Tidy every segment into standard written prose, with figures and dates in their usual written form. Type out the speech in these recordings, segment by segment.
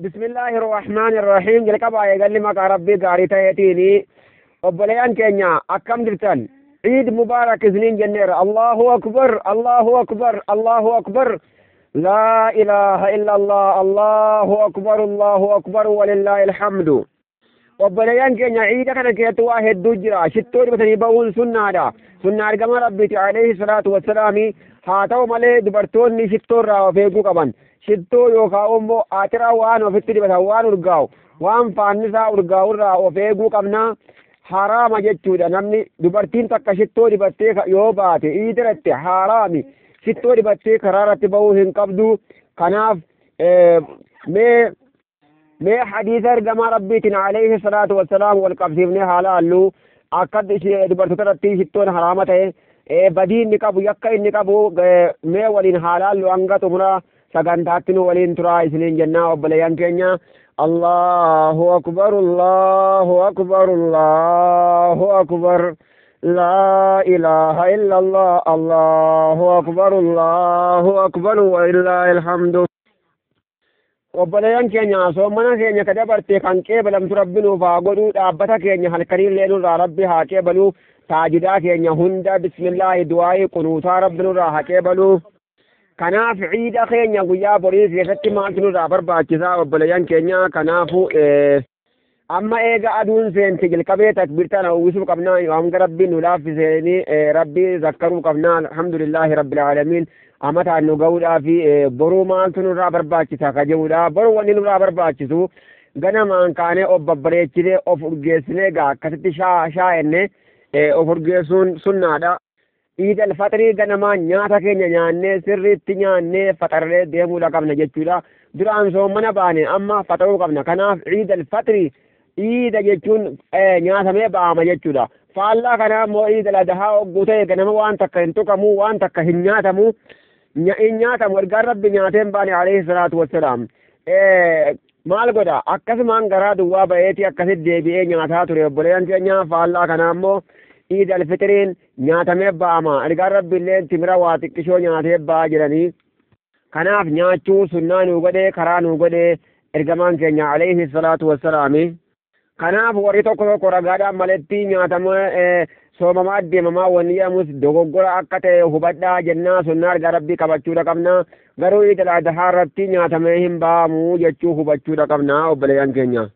Bismillaahi Rahmaani Rahiim. Jalqabaa eegalli maqaa Rabbii gaarii ta'eetiini. Obboleeyyan keenya, akkam jirtan? Iid Mubaarak isiniin jenneera. Allahu Akbar, Allahu Akbar, Allahu Akbar. Laa ilaaha illa Allah, Allahu Akbar, Allahu Akbar, walillaahi alhamdu. Obboleeyyan keenya, iida kana keessatti waa hedduu jira. Shittoo dibatanii ba'uun sunnaadha. Sunnaa ergama Rabbiiti alayhi salaatu wassalaami. Haa ta'u malee, dubartoonni shittoo irraa of eeguu qaban. Shittoo yookaan immoo atira waan ofitti dibatan, waan urgaa'u, waan faannisaa urgaa'u irraa of eeguu qabna. Haraama jechuudha. Namni dubartiin takka shittoo dibattee yoo baate iidiratti haraami. Shittoo dibattee karaa irratti ba'uu hin qabdu. Kanaaf mee hadiisa ergamaa Rabbiitiin alayhi salaatu wassalaam wal qabsiifnee haala halluu akka dubartoota irratti shittoon haraama ta'e, badii inni qabu, yakka inni qabu mee waliin haala halluu. Hanga xumura sagantaatti nu waliin turaa isiniin jennaa, obboleeyyan keenya. Allahu Akbar, Allahu Akbar, Allahu Akbar. Laa ilaaha illa Allah, Allahu Akbar, Allahu Akbar, walillaahi alhamdu. Obboleeyyan keenya, soomana keenya ka dabarte kan qeebalamtu Rabbi nuuf haa godhu. Dhaabbata keenya halkaniillee nurraa Rabbi haa qeebalu. Taajidaa keenya hunda, bismillaahi, du'aayii qunuutaa Rabbi nurraa haa qeebalu. Kanaaf ciida keenya guyyaa borii keessatti maaltu nurraa barbaachisaa, obboleeyyan keenya? Kanaafu amma eega aduun seente jalqabee takbiirtaan uwwisuu qabnaa. Hanga Rabbiin nu laaffiseenii Rabbi zakkaruu qabnaa. Alhamdulillaahi Rabbil aalamiin amataan nu ga'uudhaafi. Boruu maaltu nurraa barbaachisa ka jedhudha. Boruu wanni nurraa barbaachisu, ganamaan kaanee of babbareechinee, of urgeessinee gaa akkasitti shaa'enne of urgeessuun sunnaadha. Iid Alfaxirii ganamaan nyaata keenya nyaannee, sirriitti nyaannee faxarree deemuudha qabna jechuudha. Duraan soomana baane, amma faxaruu qabna. Kanaaf Iid Alfaxirii, iida jechuun nyaatamee ba'ama jechuudha. Faallaa kanaa immoo Iid Aladahaa hogguu ta'e ganama waan takka hin tuqamu, waan takka hin nyaatamu. Hin nyaatamu. Ergaan Rabbi nyaatee hin baane alayhi salaatu wassalaam. Maal godha? Akkasumaan garaa duwwaa ba'eeti akkasitti deebi'ee nyaataa ture, obboleeyyan keenya. Faallaa kanaa immoo Iid Alfixiriin nyaatamee ba'ama. Ergaan Rabbi illee timira waa xiqqishoo nyaatee ba'aa jedhanii. Kanaaf nyaachuu sunnaa nuu godhee, karaa nuu godhee ergamaan keenya alayhi salaatu wassalaami. Kanaaf warri tokko tokko ragaadhaan maletti nyaatamee soomamaa deemamaa wanni jedhamus dogoggora akka ta'e hubadhaa jennaa. Sunnaa ergaa Rabbii qabachuudha qabna. Garuu Iid Al-Adhaa irratti nyaatamee hin ba'amu jechuu hubachuudha qabna, obboleeyyan keenya.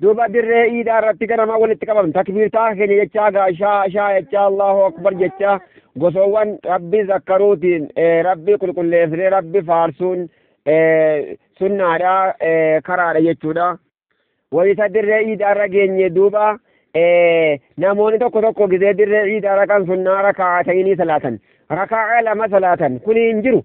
Duuba dirree iidaa irratti ganama walitti qabamne takbiirtaa keenya jechaa gaa shaa shaa jechaa, Allahu Akbar jechaa, gosoowwan Rabbi zakkaruutiin Rabbi qulqulleessinee Rabbi faarsuun sunnaadha, karaadha jechuudha. Wayita dirree iidaa irra geenye, duuba namoonni tokko tokko gizee dirree iidaa irra kan sunnaa rakaatayinii salaatan, rakaa'a lama salaatan. Kun hin jiru.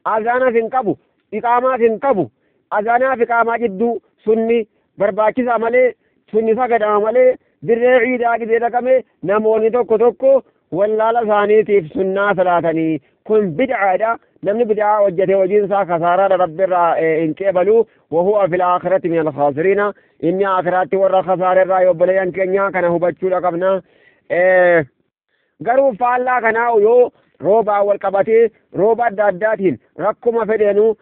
Azaanaas hin qabu, iqaamaas hin qabu. Azaanaa fi iqaamaa jidduu sunni barbaachisaa malee, sunni sagadama malee, dirree iidaa gizee dhaqame namoonni tokko tokko wallaala isaaniitiif sunnaa salaatanii, kun bid'aadha. Namni bid'aa hojjete hojiin isaa kasaaraadha, Rabbi irraa hin qeebalu. Wahuwa fil aakhirati min alkhaasiriina, inni aakhiraatti warra kasaare irraa. Obboleeyyan keenya, kana hubachuudha qabna. Garuu faallaa kanaa yoo roobaan wal qabatee, rooba adda addaatiin rakkuma fedheenu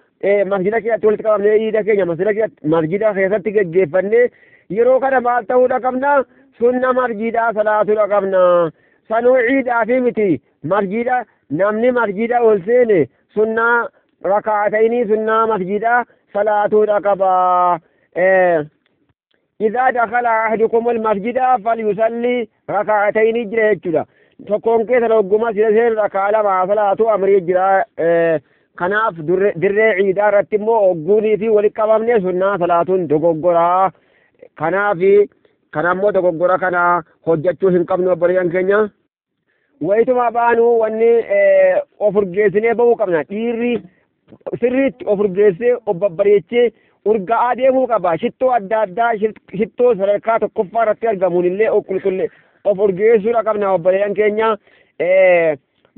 masjida keessatti walitti qabamnee iida keenya masjida keessatti geggeeffannee, yeroo kana maal ta'uudha qabna? Sunna masjidaa salaatuudha qabna. Sanuu iidaa fi miti. Masjida namni masjida ol seene sunnaa rakaatayinii sunnaa masjidaa salaatuudha qaba. إذا دخل أحدكم المسجد فليصلي ركعتين jira jechuudha. Tokkoon keessa hogguma sila seen rakaa lama salaatu amrii jira. Kanaaf dirree ciidaa irratti immoo hogguunii fi walitti qabamne sunnaa salaatuun dogoggoraa. Kanaaf kana immoo dogoggora kana hojjechuu hin qabnu, obboleeyyan keenya. Wayituma baanu wanni of urgeessinee bahuu qabna. Dhiirri sirriitti of urgeessee, of babbareechee urgaa'aa deemuu qaba. Shittoo adda addaa, shittoo sadarkaa tokkoffaa irratti argamuun illee of qulqulle of urgeessuudha qabna, obboleeyyan keenya.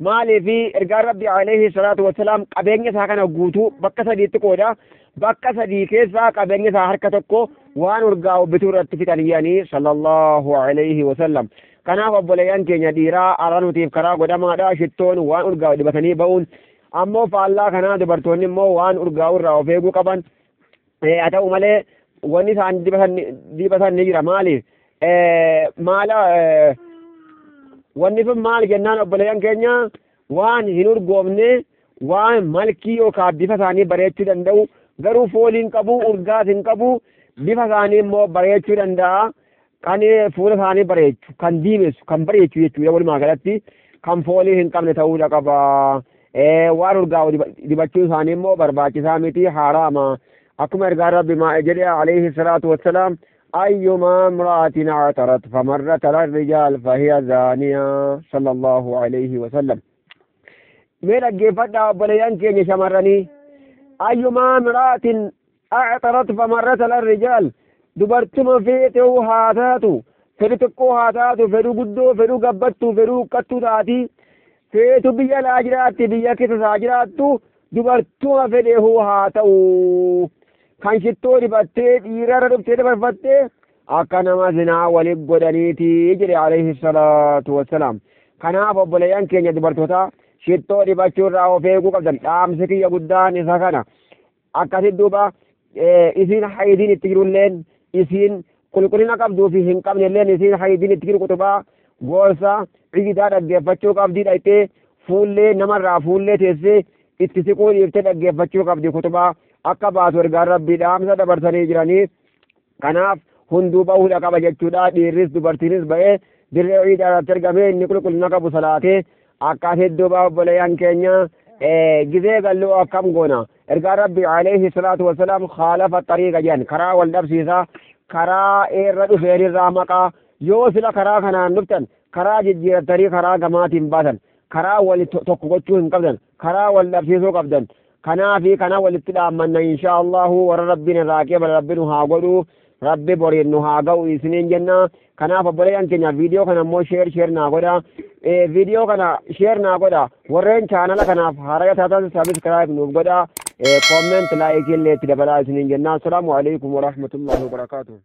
Maaliif? Ergaan Rabbi alayhi salaatu wassalaam qabeenya isaa kana guutuu bakka sadiitti qooda. Bakka sadii keessaa qabeenya isaa harka tokko waan urgaa'u bituu irratti fixan jedhanii sallallahu alayhi wasallam. Kanaaf obboleeyyan keenya dhiiraa, arra nutiif karaa godhamaadha shittoon waan urgaa'u dibatanii ba'uun. Ammoo faallaa kanaa dubartoonni immoo waan urgaa'u irraa of eeguu qaban. Haa ta'u malee wanni isaan dibatan ni jira. Maaliif maala wanni sun maal jennaan obboleeyyan keenya waan hin urgoofne, waan malkii yookaan bifa isaanii bareechuu danda'u, garuu foolii hin qabu, urgaas hin qabu, bifa isaanii immoo bareechuu danda'a. Kan fuula isaanii bareechu, kan diimessu, kan bareechu jechuudha. Walumaa galatti kan foolii hin qabne ta'uudha qaba. Waan urgaa'u dibachuun isaanii immoo barbaachisaa miti, haraama. Akkuma ergaan Rabbi maa jedhe alayhi salaatu wassalaam, ayyumaa imra'atin a'tarat famarrat ala rijaal fahiya zaaniya, sallallahu alayhi wasallam. Mee dhaggeeffadhaa obboleeyyan keenya shamarranii, ayyumaa imra'atin a'tarat famarrat ala rijaal, dubartuma feetehu haa taatu, fedhu xiqqoo haa taatu, fedhu guddoo, fedhu gabbattuu, fedhu huqqattuu taati, feetu biyya alaa jiraatti, biyya keessa isaa jiraattu, dubartuma fedhehu haa ta'u, kan shittoo dibattee dhiirarra dhuftee dabarfattee akka nama zinaa walit godhaniiti jedhe alayhi salaatu wassalaam. Kanaaf obboleeyyan keenya dubartoota, shittoo dibachuu irraa of eeguu qabdan. Dhaamsi kiyya guddaan isa kana. Akkasit duuba isiin haydiin itti jirulleen, isiin qulqullina qabduu fi hin qabnelleen, isiin haydiin itti jiru qutubaa gorsa ciidaa dhaggeeffachuu qabdii. Dhaqxee fuullee namarraa fuullee teessee itti siquu dhiiftee dhaggeeffachuu qabdi, kutubaa akka baatu ergaan Rabbii dhaamsa dabarsanii jiranii. Kanaaf hunduu bahuudha qaba jechuudha. Dhiirris dubartiinis ba'ee dirree ciidaa irratti argamee inni qulqullina qabu salaatee. Akkasit duuba obboleeyyan keenya, gizee galluu akkam goona? Ergaan Rabbi alayhi salaatu wassalaam khaalafa xariiqa jedhan, karaa wal dhabsiisaa, karaa irra dhufeenirraa maqaa. Yoo sila karaa kanaan dhuftan karaa jijjiirattanii karaa gamaatiin baasan, karaa wal tokko gochuu hin qabdan, karaa wal dhabsiisuu qabdan. Kanaafi kana walitti dhaammanna. Insha Allahu warra Rabbiin irraa qeebala Rabbi nu haa godhu, Rabbi boriin nu haa ga'u isiniin jenna. Kanaaf obboleeyyan keenya, viidiyoo kana immoo share share naa godha, viidiyoo kana share naa godha. Warreen chaanala kanaaf haaraya taatan subscribe nuuf godha, comment, like illee itti dabalaa isiniin jenna. Assalaamu alaikum warahmatullahi wabarakaatuh.